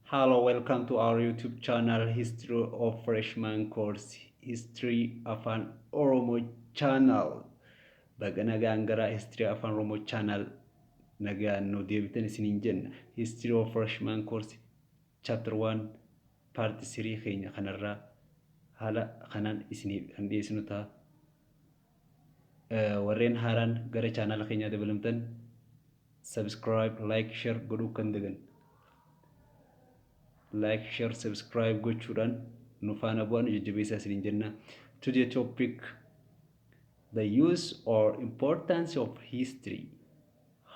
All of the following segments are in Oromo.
Hello, welcome to our YouTube channel, History of Freshman Course, History Afaan Oromoo Channel. Baga nagaan gara History Afaan Oromoo Channel nagaan nu deebitan isiniin jenna. History of Freshman Course Chapter 1 Part 3 keenya kanarraa haala kanaan isiniif kan dhiyeessinu ta'a. Warreen haaraan gara chaanaala keenyaa dabalamtan subscribe, like, share godhuu kan dagan. Like, share, subscribe gochuudhaan nu faana bu'aa, nu jajjabeessaa isiniin jenna. Today topic: the use or importance of history.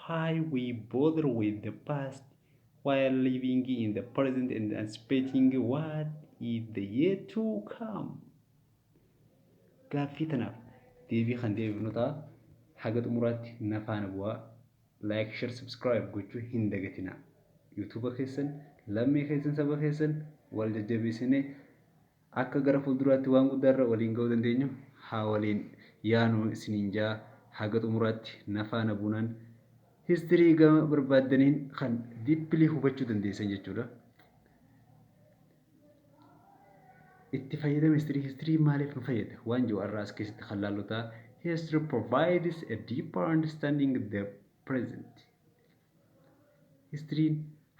Why we bother with the past while living in the present and anticipating what is the yet to come? Gaaffii tanaaf deebii kan deebifnu ta'a. Haga xumuraatti na faana bu'aa. Like, share, subscribe gochuu hin dagatinaa. YouTube keessan, lammii keessan, saba keessan wal jajjabeessinee akka gara fuulduraatti waan guddaarra waliin ga'uu dandeenyu haa waliin yaanu isiniin jaa. Haga xumuraatti na faana buunaan history gama barbaaddaniin kan deeply hubachuu dandeessan jechuudha. Itti fayyadama history, history maaliif nu fayyada waan jiru har'a as keessatti kan laallu ta'a. History provides a deeper understanding the present. Historyn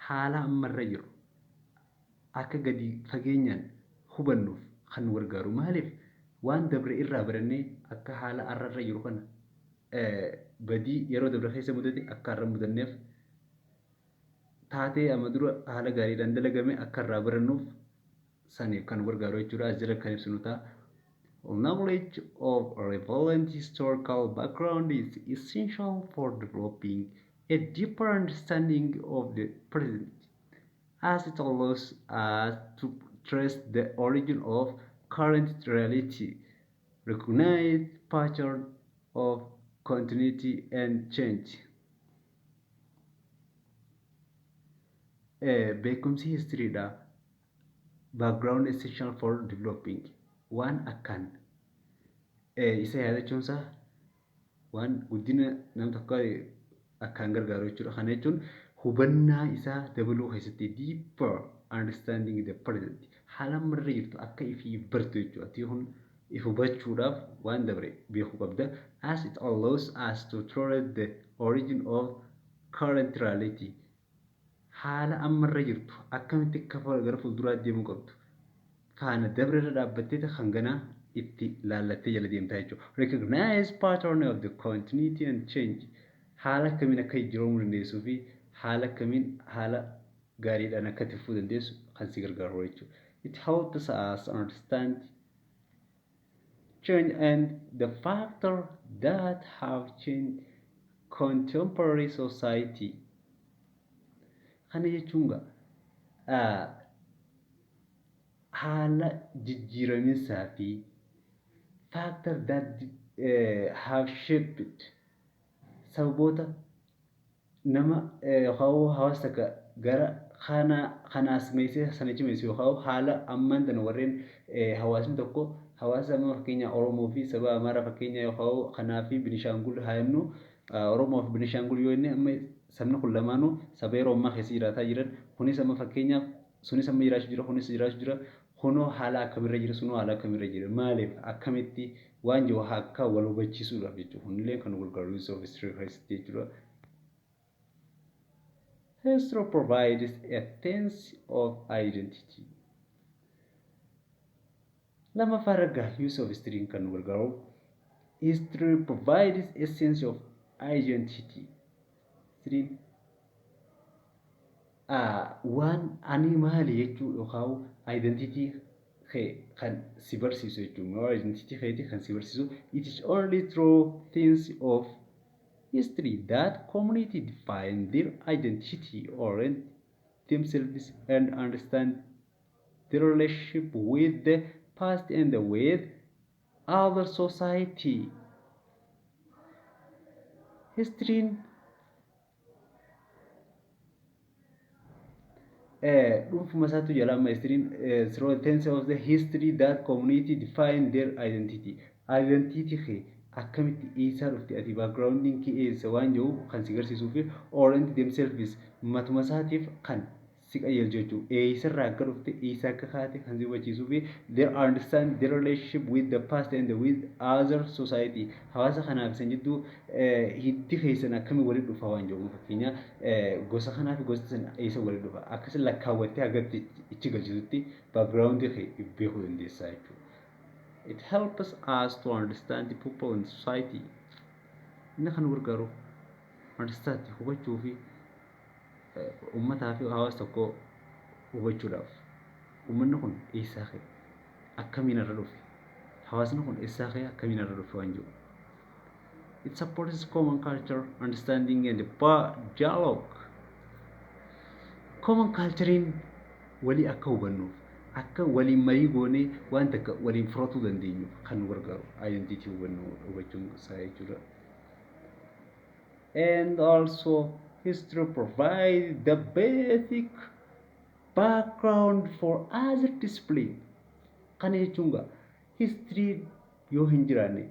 haala ammarra jiru akka gadi fageenyaan hubannuuf kan nu gargaaru. Maaliif? Waan dabre irraa barannee akka haala har'arra jiru kana badii yeroo dabre keessa mudate akka har'a mudanneef, taatee amma dura haala gaariidhaan dalagame akka irraa barannuuf saniif kan gargaaru jechuudha. As jala kan ibsinu ta'a. Knowledge of relevant historical background is essential for developing a deeper understanding of the present, as it allows us to trace the origin of current reality, recognize pattern of continuity and change. Beekumsi historydha. Background essential for developing waan akkaan isa yaadachuunsaa waan guddina nama tokkoo akkaan gargaaru jechuudha. Kana jechuun hubannaa isaa dabaluu keessatti, deeper understanding the present, haala ammarra jirtu akka ifii bartu jechuudha. Ati kun if hubachuudhaaf waan dabre beekuu qabda. As it allows us to trace the origin of current reality. Haala ammarra jirtu akkamitti akka gara fuulduraatti deemuu qabdu faana dabre irra dhaabbattee kan ganaa itti laallattee jala deemtaa jechuudha. Recognize pattern of the continuity and change. Haala akkamiin akka jijjiiramuu dandeessuu fi haala akkamiin haala gaariidhaan akka itti fufuu dandeessu kan si gargaaru jechuudha. It helps us understand change and the factor that have changed contemporary society. Kana jechuun gaa haala jijjiiraminsaa fi factor that have shaped, sababoota nama yookaan hawaasa takka gara kana kanaas meessee sana cimeessu yookaan haala ammaan tana warreen hawaasni tokko, hawaasa amma fakkeenya Oromoo fi saba Amaaraa fakkeenya yookaan kanaa fi Binishaangul haa jennu. Oromoo fi Binishaangul yoo inni amma sabni kun lamaanuu saba yeroo ammaa keessa jiraataa jiran, kunis amma fakkeenyaaf sunis amma jiraachuu jira, kunis jiraachuu jira, kunoo haala akkamirra jira, sunoo haala akkamirra jira, maaliif, akkamitti waan jiru akka wal hubachiisuudhaaf jechuudha. Kunillee kan gargaaru use of history keessatti jechuudha. History provides a sense of identity. Lammaffaa irra use of history kan nu gargaaru, history provides a sense of identity. History waan ani maali jechuu yookaan identity kee kan si barsiisu jechuudha. Identity keetii kan si barsiisu. It is only through sense of history that community define their identity, orient themselves and understand their relationship with the past and with other society. Historyn dhuunfuma isaatu jala amma historyn through the sense of the history that community define their identity. Identity kee akkamitti, eessaa dhufte ati, backgroundiin kee eessa waan jiru kan si garsiisuu fi orient themselves matuma isaatiif kan Si qajeelchu jechuudha. Eessarraa akka dhufte, eessa akka kaate kan si hubachiisuu fi their understand their relationship with the past and with other society. Hawaasa kanaaf isan jidduu hiddi keessan akkamii walitti dhufa waan jedhu, fakkeenya gosa kanaa fi gosa sana eessa walitti dhufa, akkasin lakkaawwattee hagatti ichi galchitutti background kee beekuu dandeessaa jechuudha. It helps us to understand the people in society. Inni kan gargaaru understand hubachuu fi uummataa fi hawaasa tokko hubachuudhaaf, uummanni kun eessaa ka'e, akkamiin irra dhufe, hawaasni kun eessaa ka'e, akkamiin irra dhufe waan jiru. It supports common culture, understanding and dialogue. Common culturein walii akka hubannuuf, akka waliin marii goonee waan takka waliin furatuu dandeenyuuf kan nu gargaaru identity hubannoo hubachuun isaa jechuudha. And also history provides the basic background for other discipline. Kana jechuun gaa history yoo hin jiraanne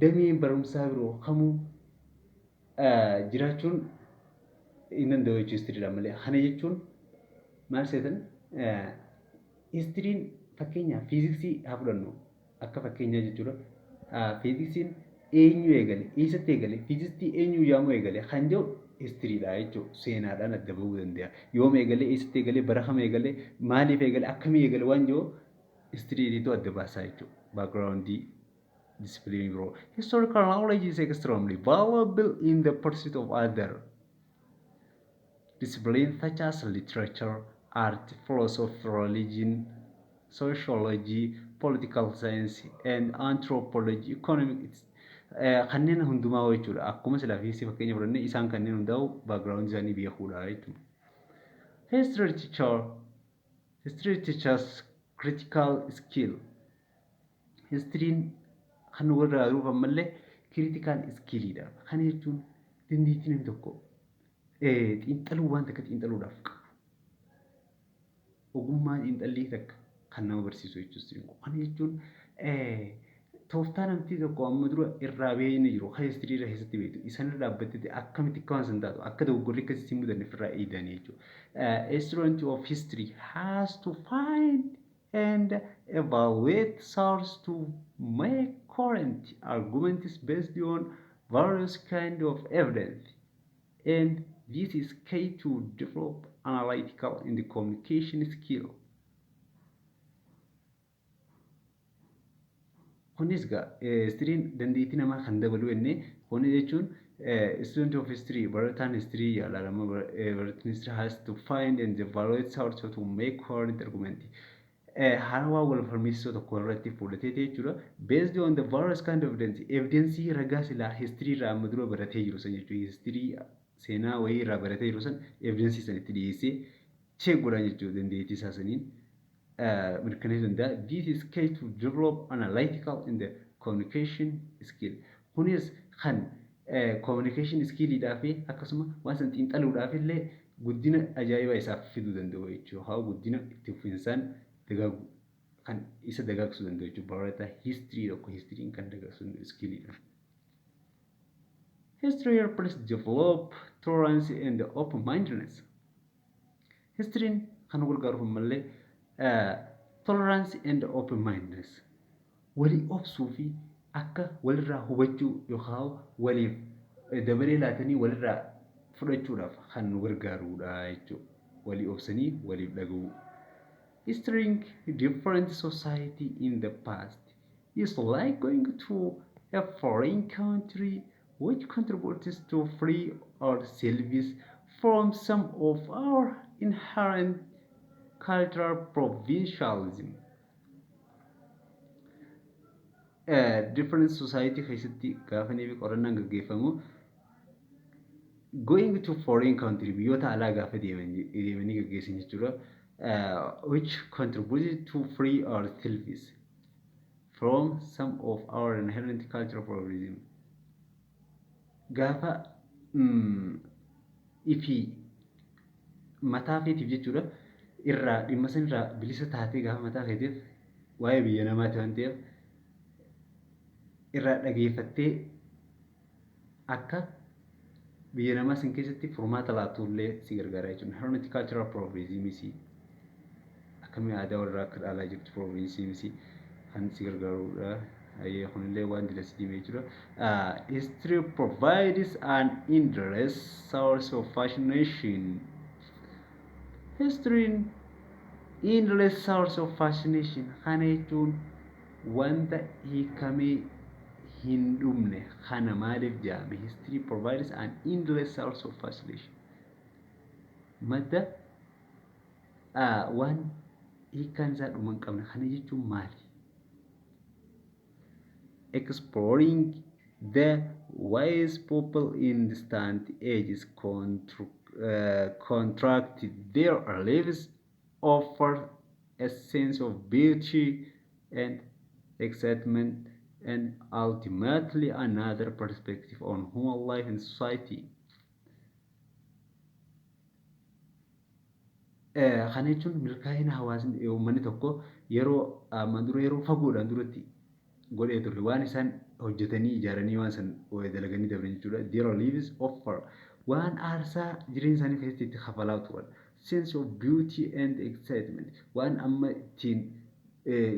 dameen barumsaa biroo kamuu jiraachuun hin danda'u jechuu historydhaan malee. Kana jechuun maal seetan? Historyn fakkeenyaaf fiiziksii haa fudhannu akka fakkeenyaa jechuudha. Fiiziksiin eenyu eegale, eessatti eegale, fiiziksii eenyu yaamuu eegale kan jedhu historydha jechuudha. Seenaadhaan adda bahuu danda'a. Yoom eegale, eessatti eegale, bara kam eegale, maaliif eegale, akkamii eegale waan jedhu historyitu adda baasaa jechuudha. Backgroundii discipline biroo. Historical knowledge is extremely valuable in the pursuit of other disciplines such as literature, art, philosophy, religion, sociology, political science, and anthropology, economics. Kanneen hundumaa jechuudha. Akkuma silaa fiiziksii fakkeenya fudhannee isaan kanneen hundaa'u background isaanii beekuudha jechuudha. History teachers critical skill. Historyn kan nu gargaaruuf ammallee critical skillidha. Kana jechuun dandeettii namni tokko xiinxaluu, waan takka xiinxaluudhaaf qabu. Ogummaa xiinxallii takka kan nama barsiisu jechuudha. Kana jechuun tooftaa namti tokko amma dura irraa bahee inni jiru kan history irra keessatti beektu isaan irra dhaabbattee akkamitti akka waan san taatu, akka dogoggorri akkasii si mudanne ofirraa eeganii jechuudha. A student of history has to find and evaluate source to make current arguments based on various kind of evidence, and this is key to develop analytical and communication skill. Kunis egaa historyn dandeettii namaa kan dabalu jennee, kunis jechuun student of history, barataan history yaalama, barataan history has to find and evaluate source to make current argument. Haarawaa wal falmisiisoo tokko irratti fudhatee jechuudha. Based on the various kind of evidence, evidence ragaa silaa history irraa amma dura baratee jiru san jechuudha. History seenaa wayii irraa baratee jiru san evidence san itti dhiyeessee check godhan jechuudha, dandeettii isaa saniin mirkaneessuu danda'a. This is key to develop analytical and the communication skill. Kunis kan communication skillidhaa fi akkasuma waan san xiinxaluudhaaf illee guddina ajaa'ibaa isaaf fiduu danda'u jechuudha. Haa guddina itti fufinsaan dagaagu kan isa dagaagsuu danda'u jechuudha. Barataa history tokko historyn kan dagaagsu skillidha. History helps develop tolerance and open-mindedness. Historyn kan nu gargaaruuf ammallee tolerance and open-mindedness, walii obsuu fi akka walirraa hubachuu yookaan waliif dabaree laatanii walirraa fudhachuudhaaf kan nu gargaarudha jechuudha. Walii obsanii waliif dhaga'uu. Studying different society in the past is like going to a foreign country, which contributes to free ourselves from some of our inherent cultural provincialism. Different society keessatti gaafa fi qorannaan gaggeeffamu, going to foreign country, biyyoota alaa gaafa deemanii gaggeessan jechuudha. Which contributed to free ourselves from some of our inherent cultural provincialism. Gaafa ifii mataa keetiif jechuudha irraa dhimma san irraa bilisa taatee, gaafa mataa keetiif waa'ee biyya namaati waan ta'eef irraa dhageeffattee akka Biyya namaa san keessatti furmaata laatullee si gargaara jechuudha. Inherent cultural province akkamii aadaa walirraa akka dhaalaa jirtu province kan si gargaarudha. Kunillee waan dila si hime jechuudha. History provides an endless source of fascination. History endless source of fascination kana jechuun wanta hiikamee hin dhumne. Kana maaliif jedhame? History provides an endless source of fascination, madda waan hiikkaan isaa dhuma hin qabne. Kana jechuun maali? Exploring the ways people in distant ages construct their lives offer a sense of beauty and excitement and ultimately another perspective on human life and society. Kana jechuun milkaa'ina hawaasni, uummanni tokko yeroo ammaan dura, yeroo fagoodhaan duratti godhee ture, waan isaan hojjetanii ijaaranii, waan san dalaganii dabran jechuudha. Their lives offer waan aarsaa jireenya isaanii keessatti itti kafalaa turan. Sense of beauty and excitement, waan amma ittiin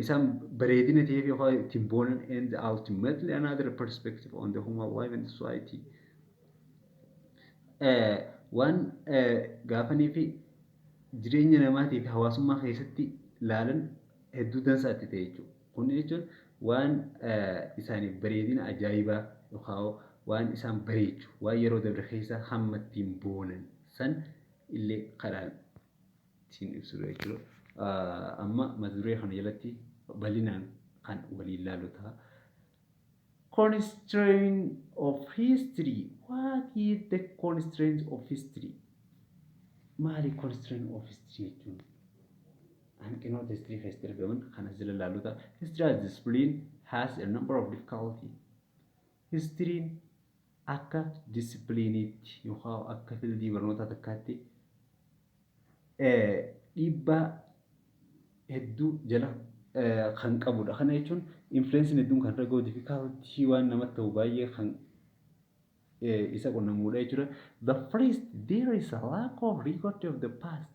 isaan bareedina ta'eef yookaan ittiin boonan, and ultimately another perspective on the human life and society. Waan gaafanii fi jireenya namaatii fi hawaasummaa keessatti ilaalan hedduu dansaatti ta'e jechuudha. Kun jechuun waan isaaniif bareedina ajaa'ibaa yookaan waan isaan bareechu, waan yeroo dabre keessa hamma ittiin boonan san illee karaan ittiin ibsudha jechuudha. Amma mata duree kana jalatti bal'inaan kan waliin ilaallu ta'a. Constraint of history. What is the constraint of history? Maali constraint of history jechuun? Hanqinoota history keessatti argaman kan as jala ilaallu ta'a. History as discipline has a number of difficulty. Historyn akka discipline'itti yookaan akka fieldii barnoota takkaatti dhiibbaa hedduu jala kan qabudha. Kana jechuun influenceiin hedduun kan irra gahu, difficulty waan namatti ta'u baay'ee kan isa qunnamudha jechuudha. The first, there is a lack of record of the past.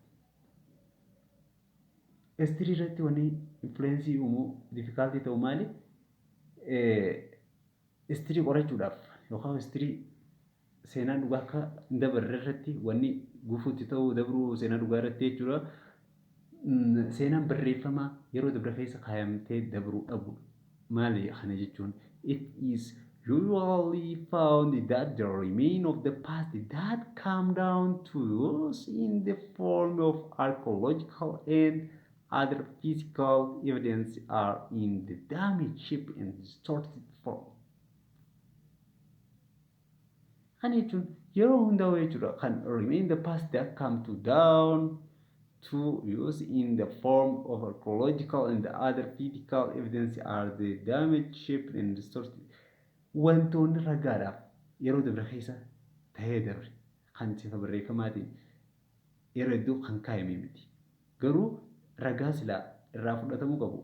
History irratti wanni influence uumuu, difficulty ta'u maali? History qorachuudhaaf yookaan history seenaan dhugaa akka hin dabarre irratti wanni gufuutti ta'uu dabruu seenaa dhugaa irratti jechuudha. Seenaan barreeffamaa yeroo dabre keessa kaayamtee dabruu dhabu. Maali kana jechuun? It is usually found that the remain of the past that come down to us in the form of archaeological and other physical evidence are in the damaged shape and distorted form. Kana jechuun yeroo hundaa'u jechuudha kan remain the past that come to down to use in the form of archaeological and other physical evidence are the damaged shape and distorted. Wantoonni ragaadhaaf yeroo dabre keessa ta'ee dabre kan sifa barreeffamaatiin yeroo hedduu kan kaayame miti. Garuu ragaa silaa irraa fudhatamuu qabu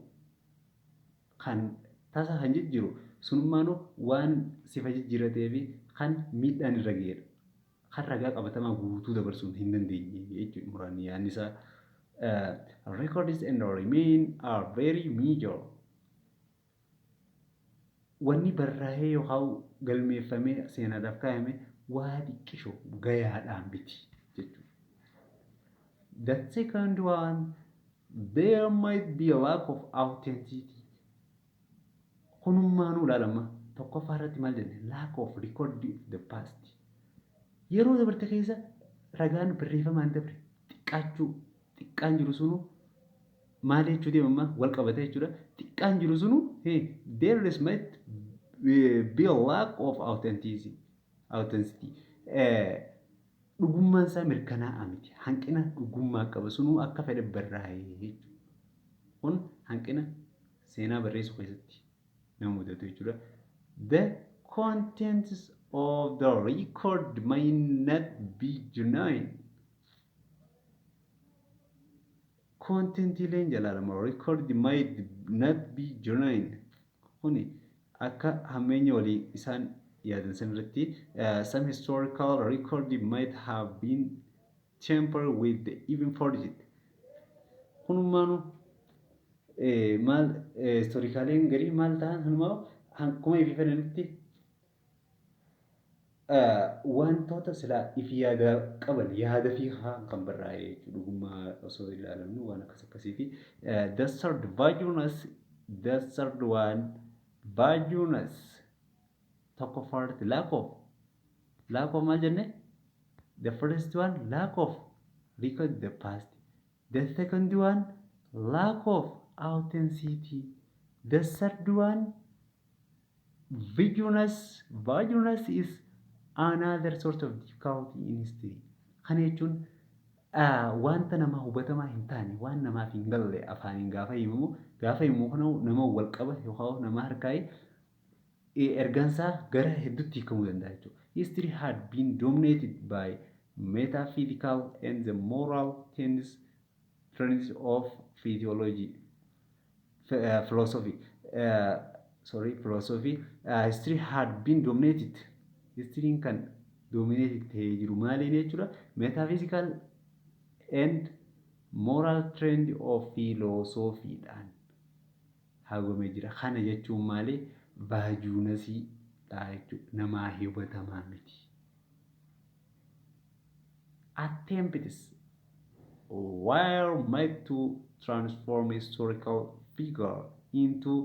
kan tasa kan jijjiiru sunummaanuu waan sifa jijjiiratee fi kan miidhaan irra ga'edha. Kan ragaa qabatamaa guutuu dabarsuu hin dandeenye jechuudha muraanni yaadni isaa. Records and remain are very major. Wanni barraa'ee yookaan galmeeffamee seenaadhaaf kaayame waa xiqqishoo gayaadhaan miti jechuudha. The second one, there might be a lack of authenticity. Kunummaanuu ilaalama. Tokkoffaa irratti maal jenne? Lack of record of the past. Yeroo dabarte keessa ragaan barreeffamaan dabre xiqqaachuu, xiqqaan jiru sunu maal jechuu deemama wal qabate jechuudha. Xiqqaan jiru sunu, there is might be a lack of authenticity. Authenticity. Dhugummaan isaa mirkanaa'aa miti. Hanqina dhugummaa qaba sunuu akka fedhe barraa'ee jechuudha. Kun hanqina seenaa barreessuu keessatti nama mudatu jechuudha. The contents of the record may not be genuine. Contentiileen jalaalama record might not be genuine. Kuni akka hammeenya walii isaan yaadan san irratti some historical record might have been tampered with, even forged. Kunumaanu maal historicaleen garii maal ta'an hanumaa akkuma ifi fedhanitti wantoota silaa ifi yaada qaban yaada fi kan barraa'e jechuudha, dhugummaa osoo ilaalamnu waan akkas akkasiiti. The third vagueness, the third one, vagueness. Tokkoffaarratti lack of maal jenne? The first one, lack of record the past. The second one, lack of authenticity. The third one, vagueness. Vagueness is another sort of difficulty in history. Kana jechuun wanta nama hubatamaa hin taane, waan namaaf hin galle afaaniin gaafa himamu kana nama wal qaba yookaan nama harkaa'e ergaansaa gara hedduutti hiikamuu danda'a jechuudha. History had been dominated by metaphysical and the moral trends of physiology, philosophy. Sorry, philosophy. History had been dominated. History kan dominated ta'ee jiru maaliin jechuudha? Metaphysical and moral trend of philosophyidhaan haguugamee jira. Kana jechuun maali? Vaguenessiidha jechuudha. Namaa hubatamaa miti. Attempts were made to transform historical figure into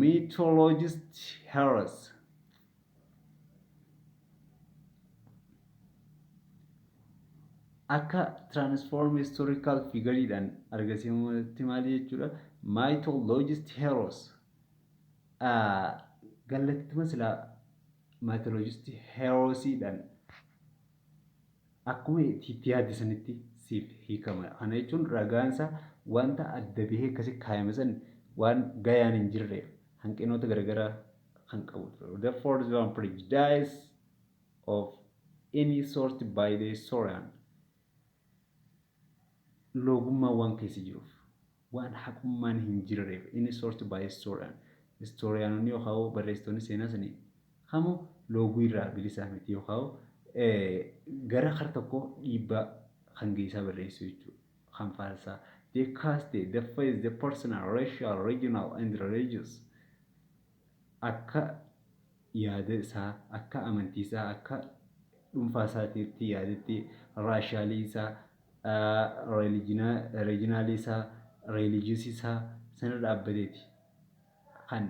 mythologist heroes. Akka transform historical figureidhaan argisiifamutti maali jechuudha? Mythologist heroes. Gallattuma silaa mythologist heroesiidhaan akkuma itti yaaddisanitti siif hiikama. Kana jechuun ragaansaa wanta adda bahee akkasi kaayame san waan gayaan hin jirre hanqinoota garaagaraa kan qabu ture. The fourth one, prejudice of any sort by the historian. Loogummaa waan keessa jiruuf, waan haqummaan hin jirreef, any sort by historian. Historianonni yookaan barreessitoonni seenaa sanii kamuu looguu irraa bilisaa miti yookaan gara kara tokko dhiibbaa kan geessaa barreessu jechuudha. Kan faarsaa. The caste, the faith, the personal, racial, regional and religious. Akka yaada isaa, akka amantii isaa, akka dhuunfaa isaatiitti yaadetti, racialii isaa, regionalii isaa, religious isaa sana dhaabbateeti. Kan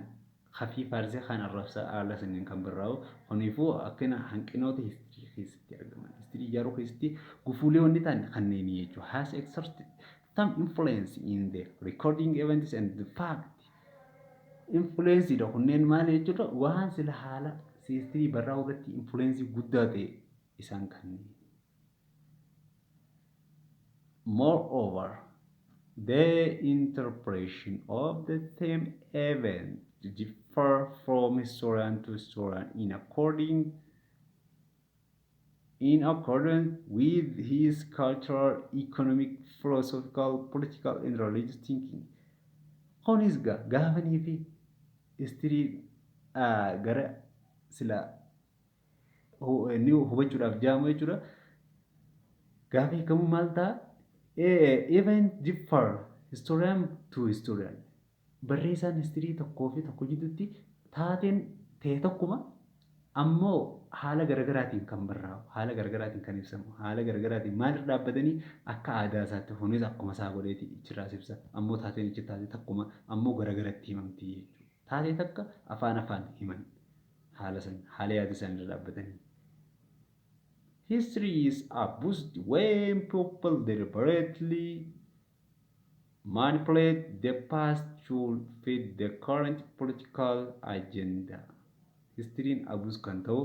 hafii faarsee kan arrabsaa haala saniin kan barraa'u. Kanaafuu akkana hanqinoota history keessatti argaman. History ijaaruu keessatti gufuulee wanni ta'an kanneenii jechuudha. Has exerted some influence in the recording events and the fact. Influence dha kunneen maal jechuudha? Waan sila haala history barraa'uu irratti influence guddaa ta'e isaan kanneen. Moreover, the interpretation of the same event differ from historian to historian in accordance with his cultural, economic, philosophical, political and religious thinking. Kunis gaafanii fi history gara sila inni hubachuudhaaf jaamu jechuudha. Gaafa hiikamu maal ta'a? Event differ historian to historian. Barreessaan history tokkoo fi tokko jidduutti taateen ta'e tokkuma ammoo haala garaagaraatiin kan barraa'u, haala garaagaraatiin kan ibsamu, haala garaagaraatiin maalirra dhaabbatanii akka aadaa isaatti kunis akkuma isaa godheeti achirraas ibsa. Ammoo taateen achi taate takkuma ammoo garaagaratti himamti jechuudha. Taatee takka afaan afaan himan haala san haala yaada isaanii irra dhaabbatanii. History is abused when people deliberately manipulate the past to fit the current political agenda. Historyn abuse kan ta'u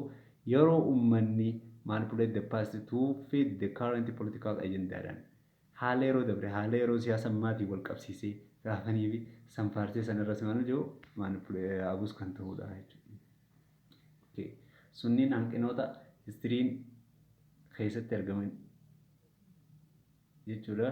yeroo uummanni manipulate the past to fit the current political agendaadhaan haala yeroo dabre haala yeroo siyaasa ammaatiin wal qabsiisee gaafanii fi sanfaarsee sanarra maal jiru abuse kan ta'udha jechuudha. Sunniin hanqinoota historyn keessatti argaman jechuudha.